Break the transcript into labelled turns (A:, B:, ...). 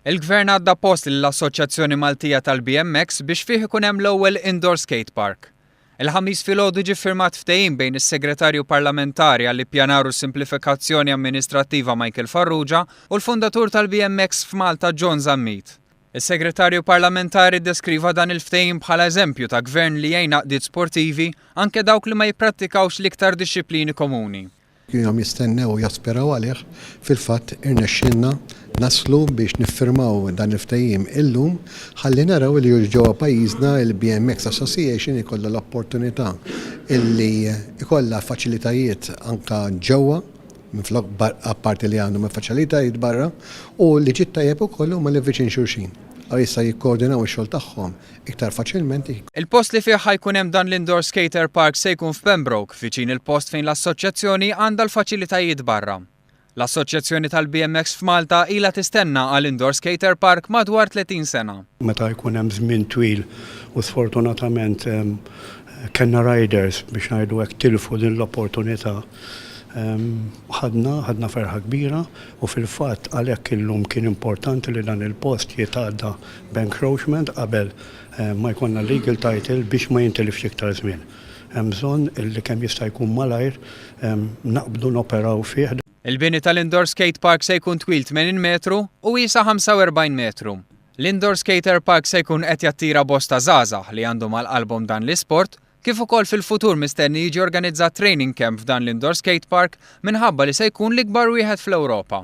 A: Il-Gvern għadda post lill-Assoċjazzjoni Maltija tal-BMX biex fih ikun hemm l-ewwel indoor skate park. Il-Ħamis filgħodu ġie ffirmat ftehim bejn is-Segretarju Parlamentari għall-Ippjanar u s-Simplifikazzjoni Amministrattiva Michael Farrugia u l-fundatur tal-BMX f'Malta John Zammit. Is-Segretarju Parlamentari ddeskriva dan il-ftehim bħala eżempju ta' gvern li jgħin għaqdiet sportivi anke dawk li ma jipprattikawx l-iktar dixxiplini komuni.
B: Ilhom jistennew u jaspiraw għalih, fil-fatt irnexxielna naslu biex niffirmaw dan il-ftehim illum ħalli naraw li ġewwa pajjiżna il-BMX Association ikollha l-opportunità illi ikollha faċilitajiet anke ġewwa minflok apparti li għandhom il-faċilitajiet barra u li ġiet tajjeb ukoll huma li viċin xulxin. Issa jikkoordinaw ix-xogħol tagħhom iktar faċilment.
A: Il-post li fih ħa jkun hemm dan l-indoor skater park se jkun f'Pembroke, viċin il-post fejn l-assoċjazzjoni għandha l-faċilitajiet barra. L-Assoċjazzjoni tal-BMX f'Malta ilha tistenna għal indoor skater park madwar 30 sena.
C: Meta jkun hemm żmien twil u sfortunatament kellna riders biex ngħidu hekk tilfu din l-opportunità, ħadna ħadna ferħa kbira u fil-fatt għalhekk illum kien importanti li dan il-post jitgħadda b'encroachment qabel ma jkollna legal title biex ma jintilifx iktar żmien. Hemm bżonn illi kemm jista' jkun malajr naqbdu noperaw fih.
A: Il-bini tal-indoor skate park se jkun twil 80 metru u wiesa' 45 metru. L-indoor skater park se jkun qed jattira bosta żgħażagħ li għandhom għal qalbhom dan l-isport kif ukoll fil-futur mistenni jiġi organizzat training camp f'dan l-indoor skate park minħabba li se jkun l-ikbar wieħed fl-Ewropa.